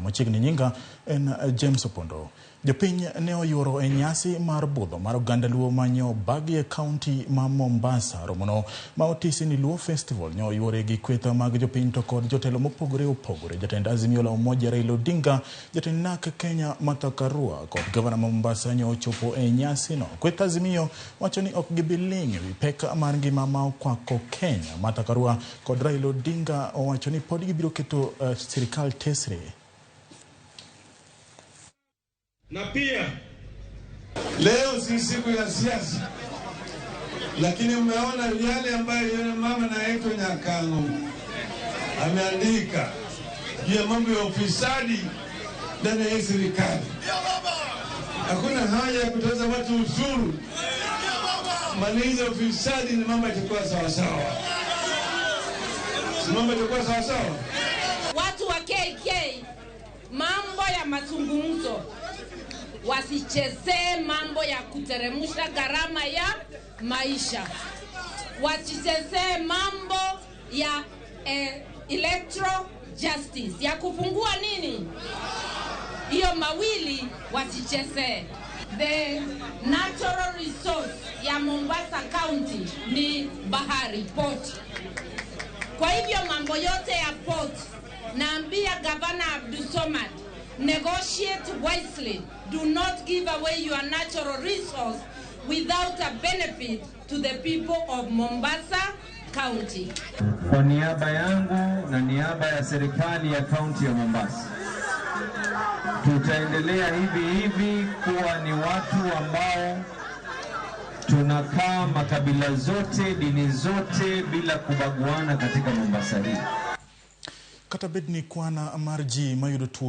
Machiegni nyinga en James Opondo. Jopiny ne oyuoro e nyasi mar budho mar oganda Luo manyo bagi e kaunti ma Mombasa. Romono ma otisi ni Luo Festival ne oyuore gi kweth mag jopiny to kod jotelo mopogore opogore. Jatend Azimio la Umoja Raila Odinga, jatend NARC Kenya Martha Karua kod gavana ma Mombasa ne ochopo e nyasino. Kweth Azimio wacho ni ok gibi ling' ewi pek mar ngima ma okwako Kenya. Martha Karua kod Raila Odinga owacho ni pod gibiro keto sirikal tesre. Na pia leo si siku ya siasa, lakini mmeona yale ambayo yule mama naitwa Nyakang'o ameandika juu ya mambo ya ufisadi ndani ya serikali. Hakuna haja ya kutoza watu ushuru, maliza ufisadi ni mambo yatakuwa sawa sawa. Si mambo yatakuwa sawa sawa. Watu wa KK, mambo ya mazungumzo, wasichezee mambo ya kuteremsha gharama ya maisha, wasichezee mambo ya electoral justice, ya kupungua nini hiyo mawili, wasichezee. The natural resource ya Mombasa County ni bahari, port. Kwa hivyo mambo yote ya port, naambia Gavana Abdulswamad, negotiate wisely. Do not give away your natural resource without a benefit to the people of Mombasa County. Kwa niaba yangu na niaba ya serikali ya kaunti ya Mombasa, tutaendelea hivi hivi kuwa ni watu ambao tunakaa makabila zote, dini zote bila kubaguana katika Mombasa hii. Kata bed ni kwan mar ji mayudo tuo